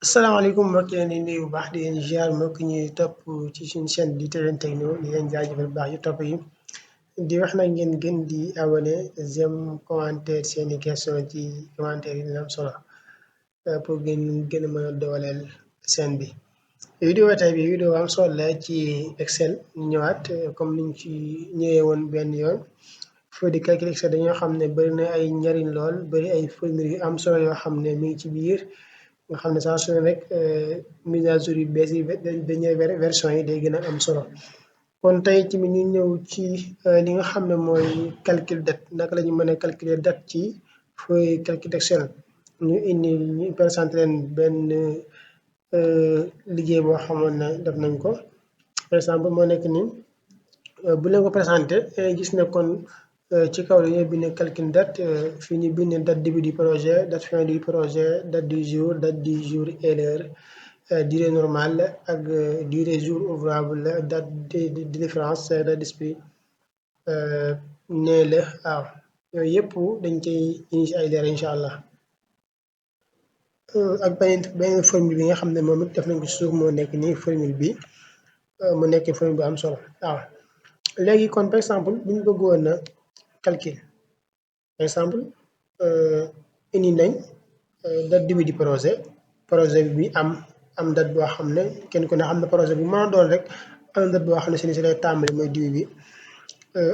asalaamaaleykum mbokk yi leen di nuyu bu baax di leen ziar mbokk ñuy topp ci suñu chaîne di TVN Techno di leen jaajëfal bu baax yu topp yi di wax nag ngeen gën di abonné j'aime commentaire seeni question ci commentaire yi dina am solo pour ngeen gën a mën a dooleel chaîne bi. vidéo tey bi vidéo am solo la ci Excel ñu ñëwaat comme niñ ci ñëwee woon benn yoon foo di calcul Excel dañoo xam ne bëri na ay njariñ lool bëri ay formule yu am solo yoo xam ne mi ngi ci biir. nga xam ne saa su ne rek mise à jour yu bees yi dernière version yi day gën a am solo kon tey tamit ñu ñëw ci li nga xam ne mooy calcul date naka la ñu mën a calculer date ci feuille calcul Excel ñu indi ñu présenté leen benn liggéey boo xamoon ne def nañ ko par exemple moo nekk nii bu leen ko présenté gis ne kon ci kaw dañuy bind calcul date fii ñu bind date début du projet date fin du projet date du jour et l'heure durée normale ak durée jour ouvrable date de différence date d'expire nee la waaw yooyu yëpp dañ koy indi ay leer incha allah ak beneen formule bi nga xam ne moom it def nañ ko ci suuf moo nekk nii formule bi mu nekk formule bu am solo waaw léegi kon par exemple bu ñu bëggoon a calcul par exemple indi nañ date début du projet bi am date boo xam ne kenn ku ne xam ne projet bu mën a doon rek am na date boo xam ne si lay tàmbali mooy début bi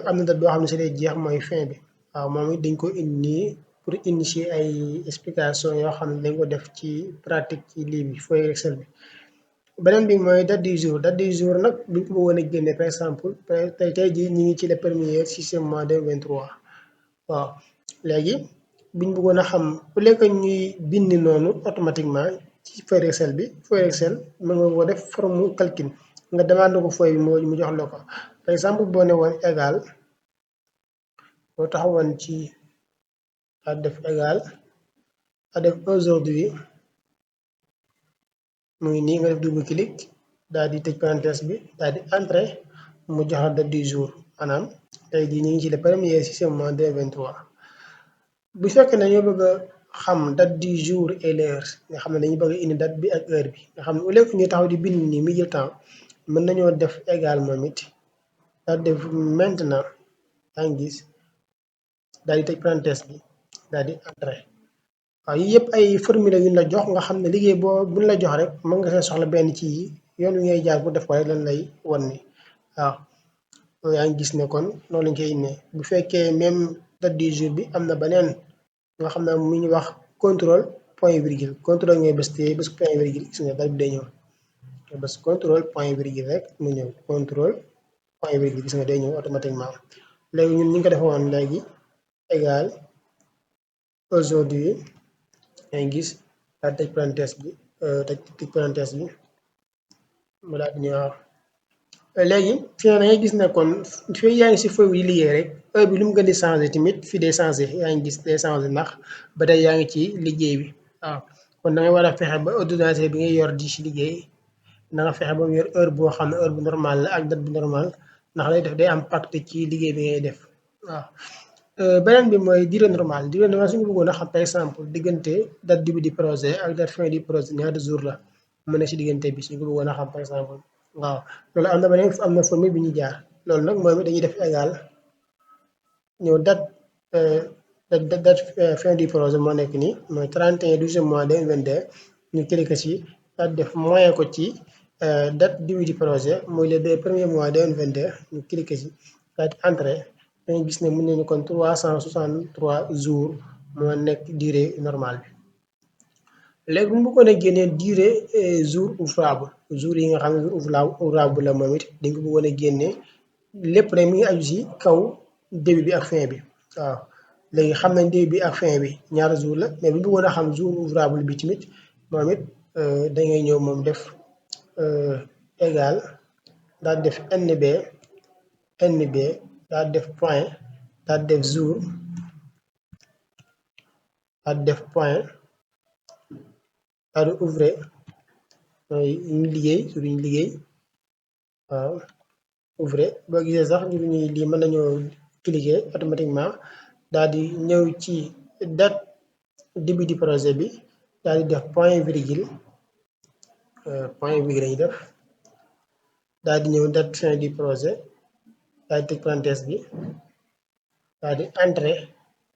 am na date boo xam ne si lay jeex mooy fin bi waaw moom it dañ ko indi pour initier ay explication yoo xam ne dañ ko def ci pratique ci lii bi feuille Excel bi beneen bi mooy date du jour nag bu ñu ko bëggoon a génne par exemple tey jii ñu ngi ci le premier 6e mois 2023 waaw léegi biñ bëggoon a xam bu lekk ñuy bind noonu automatiquement ci feuille Excel bi feuille Excel mën nga ko def forme calcul nga demande ko feuille bi mu jox la ko par exemple boo ne woon égal boo taxawoon ci a def égal a def aujourd'hui muy nii nga def double clic daal di tëj parenthèse bi daal di entrer mu jox la date du jour maanaam tey jii ñu ngi ci le premier 6e mois 2023 bu fekkee ne ñoo bëgg a xam date du jour et l'heure nga xam ne dañu bëgg indi date bi ak heure bi nga xam ne au lieu que ñu taxaw di bind nii mi jël temps mën nañoo def égal moom it daal def maintenant yaa ngi gis daal di tëj parenthèse bi daal di entrer waaw yii yëpp ay formule yu ñu la jox nga xam ne liggéey boo buñ la jox rek mën nga see soxla benn ci yi yoon wi ngay jaar bu def ko rek lan lay wan ni waaw yaa ngi gis ne kon noonu lañ koy indee bu fekkee même date du jour bi am na beneen nga xam ne mu ñu wax contrôle point virgule contrôle ngay bés te bés point virgule gis nga date bi day ñëw bés contrôle point virgule rek mu ñëw contrôle point virgule gis nga day ñëw automatiquement léegi ñun ñu ngi ko defoon léegi égal aujourd'hui yaa ngi gis daal tëj parenthèse bi tëj parenthèse bi mu daal di ñëw léegi fii da ngay gis ne kon fii yaa ngi si feuille yi liggéey rek heure bi lu mu gën di changé tamit fii day changé yaa ngi gis day changé ndax ba tey yaa ngi ci liggéey bi waaw kon da ngay war a fexe ba ordinateur bi ngay yor di si liggéey na nga fexe ba mu yor heure boo xam ne heure bu normal la ak date bu normal ndax lay def day am pacte ci liggéey bi ngay def waaw. beneen bi mooy durée normale suñu bëggoon a xam par exemple diggante date début du projet ak date fin du projet ñaata jour la mu ne si diggante bi suñu ko bëggoon a xam par exemple waaw loolu am na beneen am na formule bi ñu jaar loolu nag mooy dañuy def égal ñëw date fin du projet moo nekk nii mooy 31 12 mois 2022 ñu cliquer ci daal def moyen ko ci date début du projet mooy le 2 premier mois 2022 ñu cliquer ci daal di entrer dañuy gis ne mën nañu kon 363 jours moo nekk durée normale bi léegi bu mu bëggoon a génnee durée jour ouvrable jour yi nga xam ne jour ouvrable la moom it dañ ko bëggoon a génnee lépp rek mi ngi aju si kaw début bi ak fin bi waaw léegi xam nañ début bi ak fin bi ñaata jour la mais bu ñu bëggoon a xam jour ouvrable bi tamit moom it da ngay ñëw moom def égal daal def NB daal def point daal def jour daal def point daal di ouvrir mooy ñu liggéey sur ñu liggéey waaw ouvrir boo gisee sax ñu ñuy lii mën nañoo cliquer automatiquement daal di ñëw ci date début du projet bi daal di def point virgule point bi lañu def daal di ñëw date fin du projet daal di tëj parenthèse bi daal di entrée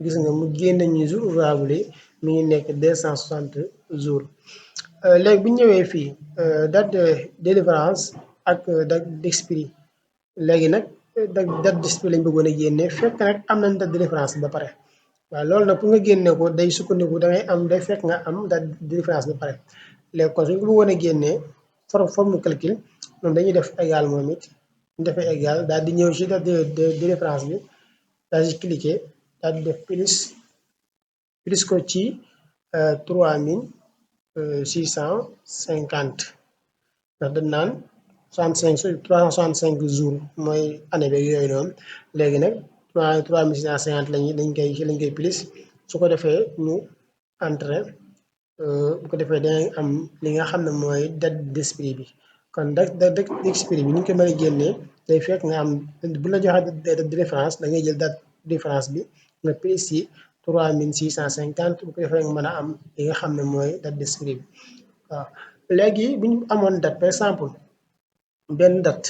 gis nga mu génne ñu jour ouvrable yi mi ngi nekk 260 jours léegi bu ñu ñëwee fii date de délivrance ak date d'expiry léegi nag date d'expiry lañ bëggoon a génne fekk nag am nañ date de délivrance ba pare waaw loolu nag pour nga génne ko day sukkandiku da ngay am day fekk nga am date de délivrance ba pare léegi kon suñ ko bëggoon a génnee forme calcul moom dañuy def égal moom it ñu defee égal daal di ñëw ci date de délivrance bi daal di cliquer daal di def plus ko ci 3650 ndax dañ naan 365 jours mooy année bi yooyu noonu léegi nag 3650 lañ koy plus su ko defee ñu entrer bu ko defee dinañ am li nga xam ne mooy date d'expiry bi kon date d'expiry bi ni ñu ko mën a génnee day fekk nga am bu la joxee date de référence da ngay jël date de référence bi nga plus ci 3650 bu ko defee nga mën a am li nga xam ne mooy date d'expiry bi waaw léegi bu ñu amoon date par exemple benn date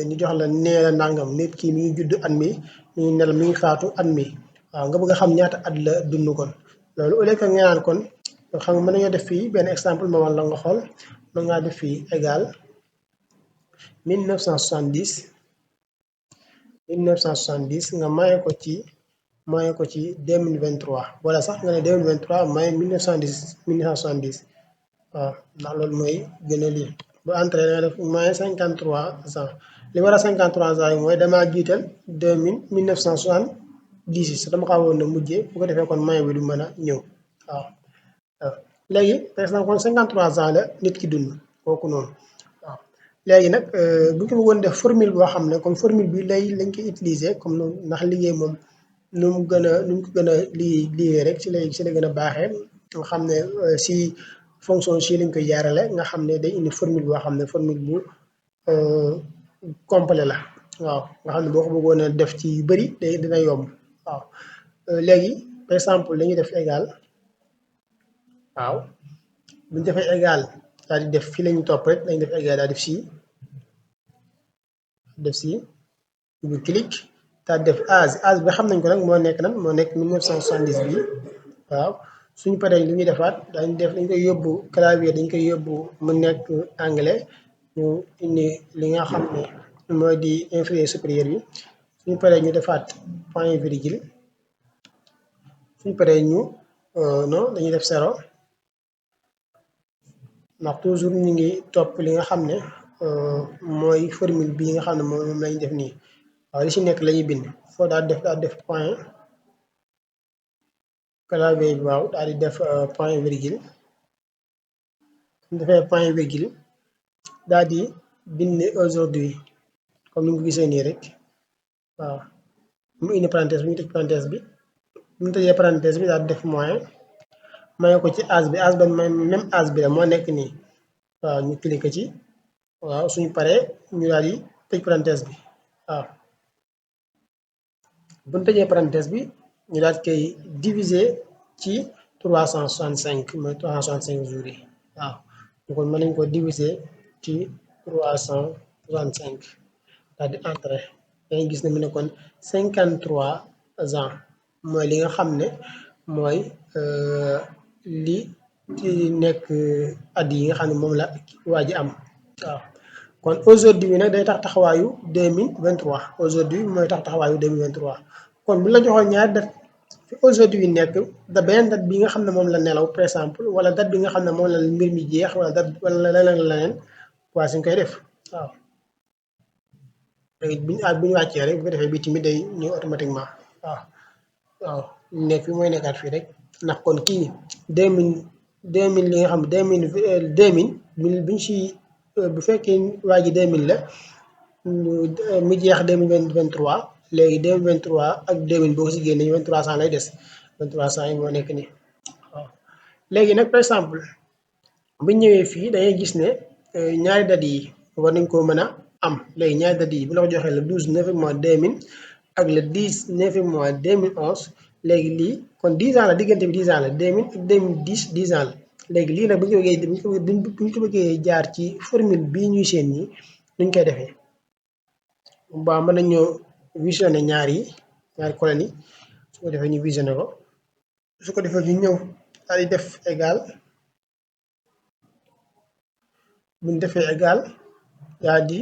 ñu jox la nee la nangam nit kii mi ngi judd at mi mi ngi nel mi ngi faatu at mi waaw nga bëgg a xam ñaata at la dund kon loolu au lieu que nga naan kon xam nga mën nañoo def fii benn exemple ma wala nga xool mën ngaa def fii égal 1970 nga maye ko ci 2023 wala sax nga ne 2023 maye 1970 waaw ndax loolu mooy gën a lii bu entrée da nga def maye 53 ans li war a 53 ans yi mooy damaa jiital 1970 dama xaw woon na mujjee bu ko defee kon maye bi du mën a ñëw waaw léegi par exemple kon 53 ans la nit ki dund kooku noonu waaw léegi nag bu ñu ko bëggoon def formule boo xam ne comme formule bi lañ koy utiliser comme noonu ndax liggéey moom nu mu ko gën a liggéey rek ci la gën a baaxee nga xam ne si fonction si lañ koy jaarale nga xam ne day indi formule boo xam ne formule bu complet la waaw nga xam ne boo ko bëggoon a def ci yu bëri dina yomb waaw léegi par exemple dañuy def égal waaw bu ñu defee égal daal di def fii la ñu topp rek dañu def égal daal def si bu clic daal def âge bi xam nañ ko nag moo nekk 1970 bi waaw suñu paree li ñuy defaat dañ koy yóbbu clavier dañ koy yóbbu mu nekk anglais ñu indi li nga xam ne mooy di inférieur supérieur bi suñu paree ñu defaat point virgule suñu paree ñu non dañuy def 0 ndax toujours ñu ngi topp li nga xam ne mooy formule bi nga xam ne moom lañ def nii waaw li ci nekk la ñuy bind foo daal def point clavier bi waaw daal di def point virgule su defee point virgule daal di bind aujourd'hui comme ni nga ko gisee nii rek waaw mu indi parenthèse bi ñu tëj parenthèse bi bu ñu tëjee parenthèse bi daal di def moyen maye ko ci âge bi même âge bi la moo nekk nii waaw ñu cliquer ci waaw suñu paree ñu daal di tëj parenthèse bi waaw bu ñu tëjee parenthèse bi ñu daal di koy diviser ci 365 mooy 365 jours yi waaw kon mën nañ ko diviser ci 365 daal di entrer dañuy gis ne mu ne kon 53 ans mooy li nga xam ne mooy li ci nekk at yi nga xam ne moom la waa ji am waaw kon aujourd'hui nag day tax taxawaayu 2023 aujourd'hui mooy tax taxawaayu 2023 kon bu la joxoon ñaari date fi aujourd'hui nekk da beneen date bi nga xam ne moom la nelaw par exemple wala date bi nga xam ne moom la mbir mi jeex wala date wala leneen waa suñ koy def waaw léegi bu ñu wàccee rek bu ko defee bi tamit day ñëw automatiquement waaw nekk fi mooy nekkaat fii rek ndax kon kii 2000 li nga xam 2000 biñ si bu fekkee waa ji 2000 la mu jeex 2023 léegi 2023 ak 2000 boo ko si génnee 2300 lay des 2300 yi moo nekk nii waaw léegi nag par exemple bu ñëwee fii dangay gis ne ñaari date yi war nañ koo mën a am léegi ñaari date yi bu la ko joxee le 12 9 mois 2000 ak le 10 9 mois 2011 léegi lii kon 10 ans la diggante bi 10 ans la 2000 ak 2010 10 ans la léegi lii nag bu ñu ko bëggee jaar ci formule bii ñuy seen nii nuñ koy defee ba mën nañoo visionné ñaari colonne yi su ko defee ñu visionné ko su ko defee ñu ñëw daal di def égal buñ defee égal daal di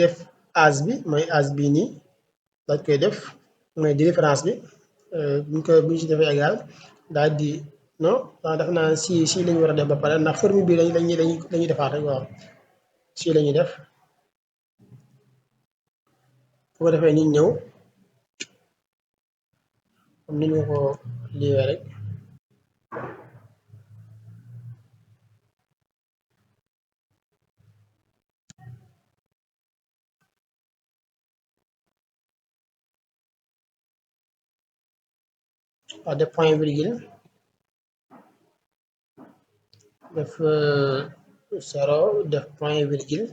def âge bi mooy âge bii nii daal koy def mooy di référence bi buñ ci defee égal daal di non waaw def naa si lañu war a def ba pare ndax formule bi lañuy defaat rek waaw si lañuy def su ko defee ñu ñëw comme ni ñu ko liiwee rek waaw def point virgule def 0 def point virgule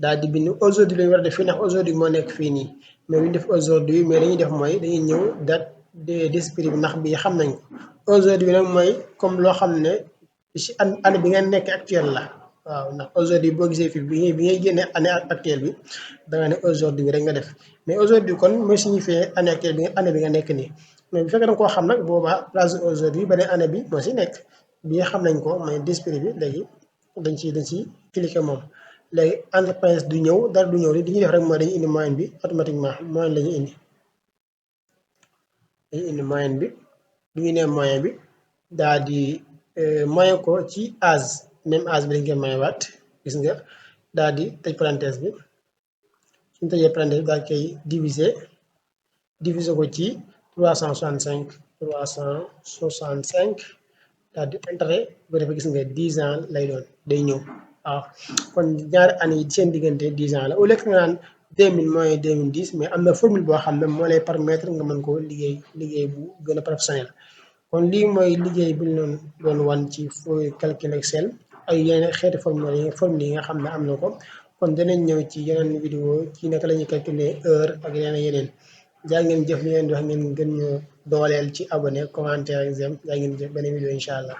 daal di bind aujourd'hui lañu war a def fii ndax aujourd'hui moo nekk fii nii mais bu ñu def aujourd'hui mais dañuy def mooy dañuy ñëw date d'esprit bi ndax bii xam nañ ko aujourd'hui nag mooy comme loo xam ne ci année bi ngeen nekk actuelle la waaw ndax aujourd'hui boo gisee fii bi ngay génne année actuelle bi danga ne aujourd'hui rek nga def mais aujourd'hui kon mooy signifier année actuelle bi année bi nga nekk nii mais bu fekkee danga koo xam nag boobaa place aujourd'hui beneen année bi moo si nekk bii xam nañ ko mooy d'esprit bi léegi dañ ci cliquer moom léegi entreprise du ñëw dara du ñëw li ñuy def rek mooy dañuy indi moyenne bi automatiquement moyenne la ñuy indi moyenne bi bu ñu nee moyenne bi daal di moyen ko ci âge même âge bi dañ koy mayewaat gis nga daal di tëj parenthèse bi suñu tëjee parenthèse bi daal koy diviser ko ci 365 daal di entré bu defee gis nga 10 ans lay doon day ñëw waaw kon ñaari année yi seen diggante 10 ans la au lieu que nga naan 2000 mooy 2010 mais am na formule boo xam ne moo lay permettre nga mën koo liggéey bu gën a professionnel kon lii mooy liggéey bu ñu doon wan ci calcul Excel ay yeneen xeeti formule yi nga xam ne am na ko kon danañ ñëw ci yeneen vidéo ci naka la ñuy calculer heure ak yeneen jaa ngeen jëf li ngeen di wax ngeen gën ñu dooleel ci abonné commentaire ak j'aime jaa ngeen jëf beneen vidéo incha allah